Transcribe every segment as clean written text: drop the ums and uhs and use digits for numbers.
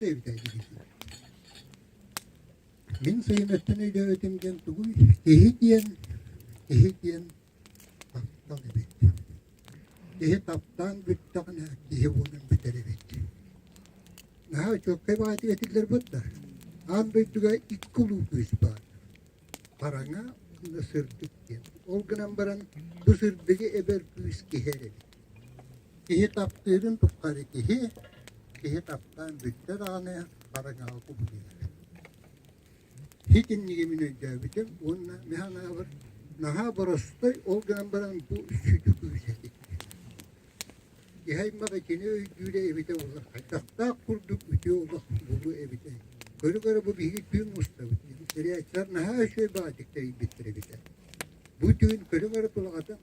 Мин сайыныттан өйдөөбүтүм диэн тугуй? Киһи диэн, киһи диэн таптал эбит. Киһи таптаан бүттэҕинэ киһи буолан бүтэр эбит. Наһаа чуолкай баҕайытык этиллэр буолла. Аан дойдуга икки улуу күүс баар. Хараҥа уонна сырдык диэн. Ол гынан баран бу сырдыгы эбэр күүс киһи эрэ эбит. Киһи таптыырын тухары киһи, киһи таптаан бүттэ даҕаны хараҥаҕа кубулуйар. Итинниги мин өйдөөбүтүм уонна мин санаабар наһаа боростой ол гынан баран бу сүдү күүс этик. Киһи аймах итини өйдүүрэ эбитэ буоллар хайдахтаах курдук үтүө олох буолуо эбитэ. Көрө-көрө бу биһиги түүн мустабыт диэн тэрийээччилэр наһаа үчүгэй баҕайытык тэрийбиттэр эбитэ. Бу түүн көрө-көрө тулаҕатын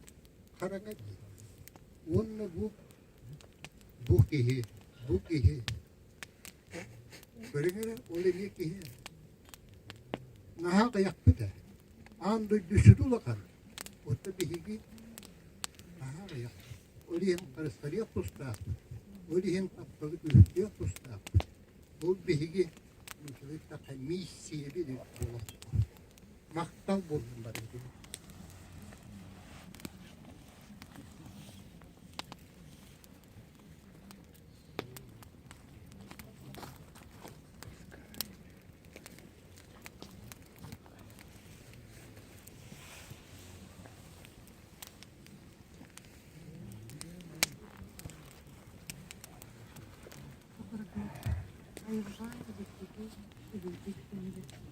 хараҥа дии. Уонна бу бу киһи, бу киһи көрүҥ эрэ, ол эмиэ киһи. Наһаа аҕыйахпыт ээ. Аан дойду сүдү улахан. Оттон биһиги наһаа аҕыйахпыт. Ол иһин харыстарыах тустаахпыт. Ол иһин тапталы күүһүрдүөх тустаахпыт. Ол биһиги миссиябит буолар. Махтал буоллун барыгытыгар. Айылҕа дьиктитэ үгүрбүт түмүгэ.